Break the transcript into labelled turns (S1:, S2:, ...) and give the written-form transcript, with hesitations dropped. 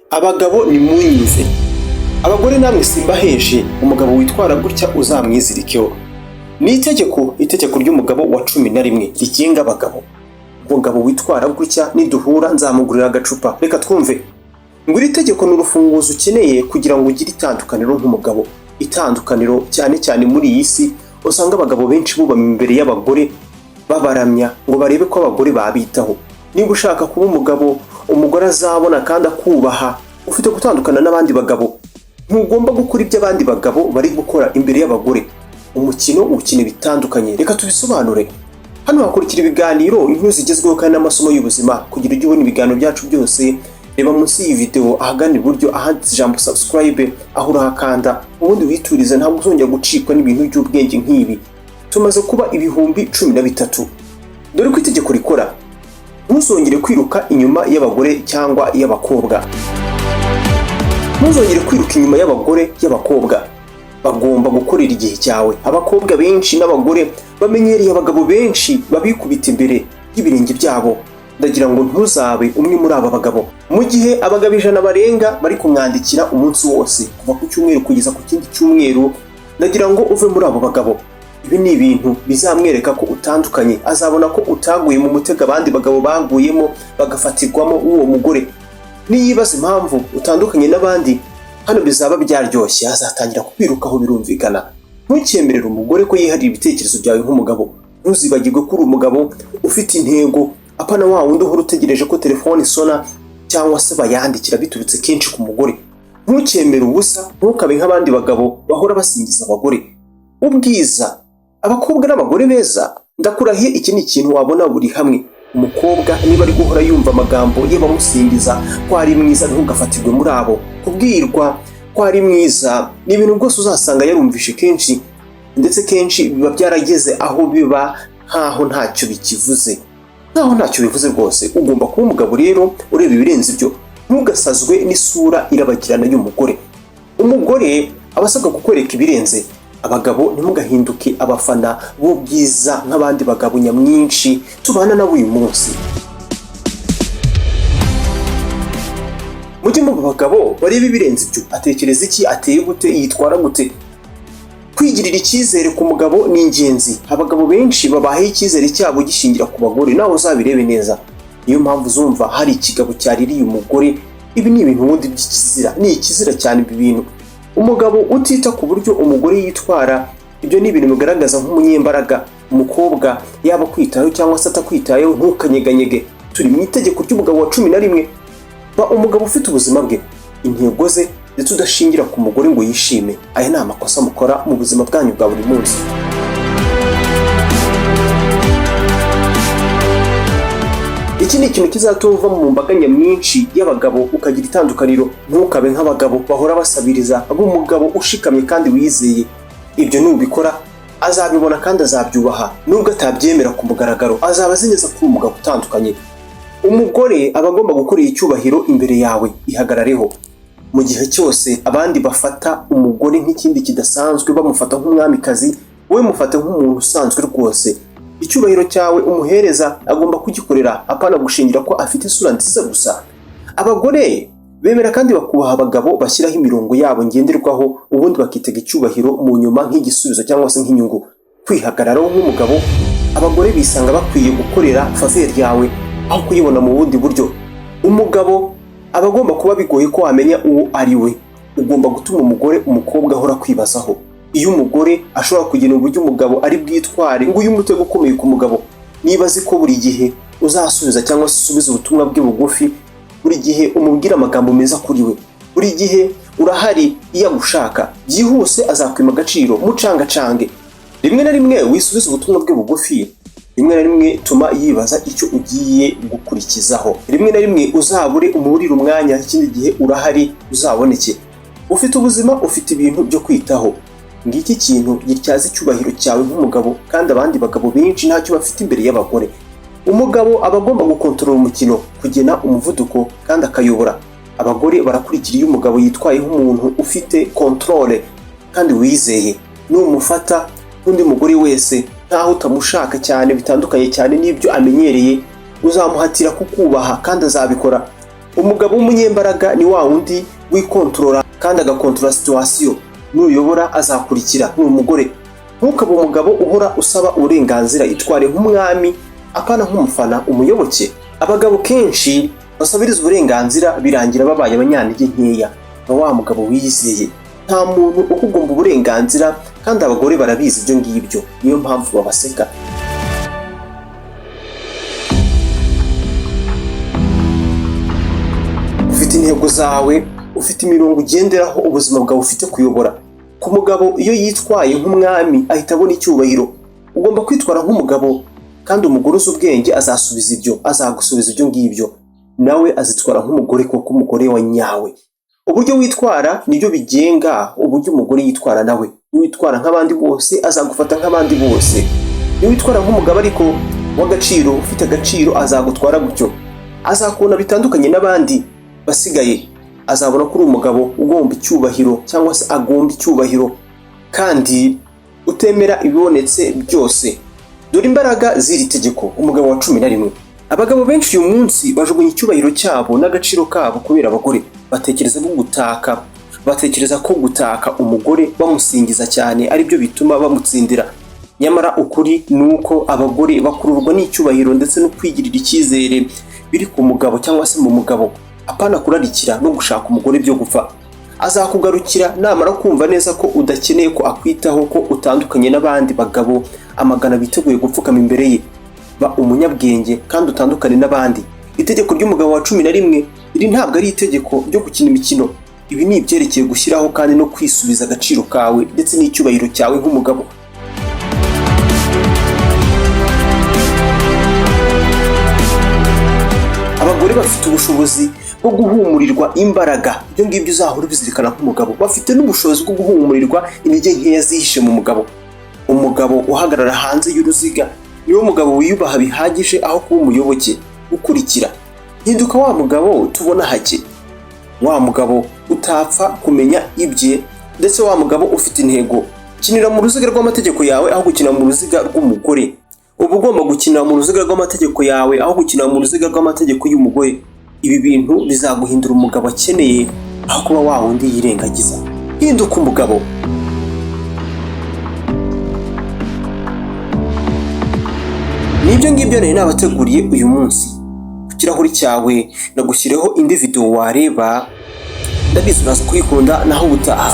S1: Abagabo nimunyumve, abagore namwe simbaheje. Umugabo witwara gutya uzamwizirikeho. Ni itegeko ry'umugabo wa 11 rigenga abagabo. Umugabo witwara gutya niduhura nzamugurira agacupa. Reka twumve. Ngo iri tegeko ni urufunguzo ukeneye kugira ngo ugire itandukaniro nk'umugabo. Itandukaniro cyane cyane muri iyi si usanga abagabo benshi bubama imbere y'abagore babaramya ngo barebe ko abagore babitaho. Niba ushaka kuba umugabo umugore azabona kandi akubaha, ufite gutandukana n'abandi bagabo. Ntugomba gukora ibyo abandi bagabo bari gukora imbere y'abagore. Umukino ukina bitandukanye. Reka tubisobanure. Hano hakurikira ibiganiro, inkuru zigezweho kandi n'amasomo y'ubuzima. Kugira ujye ubona ibiganiro byacu byose, reba munsi y'iyi video ahagana iburyo ahanditse ijambo "subscribe", aho urahakanda ubundi witurize, ntabwo uzongera gucikwa n'ibintu by'ubwenge nk'ibi. Tumaze kuba 13,000. Dore ko itegeko rikora: ntuzongere kwiruka inyuma y'abagore cyangwa y'abakobwa. Ntuzongere kwiruka inyuma y'abagore, y'abakobwa. Bagomba gukorera igihe cyawe. Abakobwa benshi n'abagore bamenyereye abagabo benshi babikubita imbere y'ibirenge byabo. Ndagira ngo ntuzabe umwe muri aba bagabo. Mu gihe abagabo 100 barenga bari kumwandikira umunsi wose kuva ku cyumweru kugeza ku kindi cyumweru, ndagira ngo uve muri abo bagabo. Ibi ni ibintu bizamwereka ko utandukanye. Azabona ko utaguye mu mutego abandi bagabo baguyemo bagafatirwamo w'uwo mugore. Niyibaza impamvu utandukanye n'abandi, hano bizaba byaryoshye, azatangira kukwirukaho, birumvikana. Ntucyemerere umugore ko yiharira ibitekerezo byawe nk'umugabo. Ntuzibagirwe ko uri umugabo ufite intego, apana wa wundi uhora utegereje ko telefone isona cyangwa se bayandikira biturutse kenshi ku mugore. Ntukemere ubusa, ntukabe nk'abandi bagabo bahora basingiza abagore. Ubwiza, abakobwa n'abagore beza, ndakurahiye iki ni ikintu wabona buri hamwe. Umukobwa niba ari guhora yumva amagambo y'abamusingiza ko ari mwiza, ntugafatirwe muri abo. Kubwirwa ko ari mwiza ni ibintu rwose uzasanga yarumvishe kenshi, ndetse kenshi biba byarageze aho biba nkaho ntacyo bikivuze, nkaho ntacyo bivuze rwose. Ugomba kuba umugabo rero ureba ibirenze ibyo. Ntugasazwe n'isura irabagirana y'umugore. Umugore aba asabwa kukwereka ibirenze. Abagabo, ntimugahinduke abafana b'ubwiza nk'abandi bagabo nyamwinshi tubana nabo uyu munsi. Mujye mu bagabo bareba ibirenze ibyo. Atekereza iki? Ateye gute? Yitwara gute? Kwigirira icyizere ku mugabo ni ingenzi. Abagabo benshi babahaye icyizere cyabo gishingira ku bagore, nawe uzabirebe neza. Niyo mpamvu uzumva hari ikigabo cyaririye umugore. Ibi ni ibintu ubundi by'ikizira, ni ikizira cyane ibi bintu. Umugabo utita ku buryo umugore yitwara, ibyo ni ibintu bigaragaza nk'umunyembaraga. Umukobwa yaba akwitayeho cyangwa se atakwitayeho, ntukanyeganyege. Turi mu itegeko ry'umugabo wa 11. Ba umugabo ufite ubuzima bwe, intego ze, ndetse udashingira ku mugore ngo yishime. Aya ni amakosa mukora mu buzima bwanyu bwa buri munsi. Iki ni ikintu kizatuma uva mu mbaga nyamwinshi y'abagabo ukagira itandukaniro. Ntukabe nk'abagabo bahora basabiriza. Abe umugabo ushikamye kandi wizeye. Ibyo nubikora azabibona kandi azabyubaha. Nubwo atabyemera ku mugaragaro, azaba azi neza ko uri umugabo utandukanye. Umugore aba agomba gukorera icyubahiro imbere yawe. Ihagarareho. Mu gihe cyose abandi bafata umugore nk'ikindi kidasanzwe, bamufata nk'umwamikazi, wowe mufate nk'umuntu usanzwe rwose. Icyubahiro cyawe umuhereza agomba kugikorera, apana gushingira ko afite isura nziza gusa. Abagore bemera kandi bakubaha abagabo bashyiraho imirongo yabo ngenderwaho, ubundi bakitega icyubahiro mu nyuma nk'igisubizo cyangwa se nk'inyungu. Kwihagararaho nk'umugabo, abagore bisanga bakwiye gukorera faveur yawe aho kuyibona mu bundi buryo. Umugabo aba agomba kuba bigoye ko wamenya uwo ari we. Ugomba gutuma umugore, umukobwa ahora kwibazaho. Iyo umugore ashobora kugena uburyo umugabo ari bwitware, ngo uyu mutego ukomeye ku mugabo. Niba azi ko buri gihe uzasubiza cyangwa se usubiza ubutumwa bwe bugufi, buri gihe umubwira amagambo meza kuri we, buri gihe urahari iyo agushaka byihuse, azakwima agaciro. Mucangacange rimwe na rimwe, wisubize ubutumwa bwe bugufi. Rimwe na rimwe tuma yibaza icyo ugiye gukurikizaho. Rimwe na rimwe uzabure umuburire umwanya, ikindi gihe urahari uzaboneke. Ufite ubuzima, ufite ibintu byo kwitaho. Ngiki kintu gityaza icyubahiro cyawe nk'umugabo, kandi abandi bagabo benshi ntacyo bafite imbere y'abagore. Umugabo aba agomba gukontorora umukino, kugena umuvuduko kandi akayobora. Abagore barakurikira iyo umugabo yitwaye nk'umuntu ufite contrôle kandi wizeye. Numufata nk'undi mugore wese, nkaho utamushaka cyane bitandukanye cyane n'ibyo amenyereye, uzamuhatira kukubaha kandi azabikora. Umugabo w'umunyembaraga ni wa wundi wikontorora kandi agakontorora situation. Nuyobora azakurikira. Ni umugore, ntukabe umugabo uhora usaba uburenganzira. Itware nk'umwami, apana nk'umufana, umuyoboke. Abagabo kenshi basabiriza uburenganzira birangira babaye abanyantege nkeya. Ba wa mugabo wiyizeye. Nta muntu ukugomba uburenganzira, kandi abagore barabizi ibyo ngibyo, niyo mpamvu babaseka. Ufite intego zawe, ufite imirongo ugenderaho, ubuzima bwawe ufite kuyobora. Ku mugabo, iyo yitwaye nk'umwami ahita abona icyubahiro. Ugomba kwitwara nk'umugabo, kandi umugore uzi ubwenge azasubiza ibyo, azagusubiza ibyo ngibyo. Nawe azitwara nk'umugore, kuko umugore wa nyawe, uburyo witwara nibyo bigenga uburyo umugore yitwara nawe. Niwitwara nk'abandi bose, azagufata nk'abandi bose. Niwitwara nk'umugabo ariko w'agaciro, ufite agaciro, azagutwara gutyo, azakubona bitandukanye n'abandi basigaye. Azabona ko uri umugabo ugomba icyubahiro, cyangwa se agomba icyubahiro, kandi utemera ibibonetse byose. Dore imbaraga z'iri tegeko, umugabo wa 11. Abagabo benshi uyu munsi bajugunya icyubahiro cyabo n'agaciro kabo kubera abagore. Batekereza ko gutaka umugore bamusingiza cyane aribyo bituma bamutsindira. Nyamara ukuri ni uko abagore bakururwa n'icyubahiro ndetse no kwigirira icyizere biri ku mugabo cyangwa se mu mugabo, apana kurarikira no gushaka umugore byo gupfa. Azakugarukira namara kumva neza ko udakeneye ko akwitaho, ko utandukanye n'abandi bagabo amagana biteguye gupfukama imbere ye. Ba umunyabwenge kandi utandukane n'abandi. Itegeko ry'umugabo wa 11, iri ntabwo ari itegeko ryo gukina imikino. Ibi ni ibyerekeye gushyiraho kandi no kwisubiza agaciro kawe ndetse n'icyubahiro cyawe nk'umugabo. Abagore bafite ubushobozi bwo guhumurirwa imbaraga. Ibyo ngibyo uzahora ubizirikana nk'umugabo. Bafite n'ubushobozi bwo guhumurirwa intege nkeya zihishe mu mugabo. Umugabo uhagarara hanze y'uruziga niwo mugabo wiyubaha bihagije, aho kuba umuyoboke ukurikira. Hinduka wa mugabo tubona hake, wa mugabo utapfa kumenya ibye, ndetse wa mugabo ufite intego. Kinira mu ruziga rw'amategeko yawe aho gukina mu ruziga rw'umugore. Uba ugomba gukinira mu ruziga rw'amategeko yawe aho gukinira mu ruziga rw'amategeko y'umugore. Ibi bintu bizaguhindura umugabo akeneye, aho kuba wa wundi yirengagiza. Hinduka umugabo. Nibyo ngibyo nari nabateguriye uyu munsi. Ku kirahuri cyawe nagushyireho indi video wareba, ndabizi uraza kuyikunda. Naho ubutaha.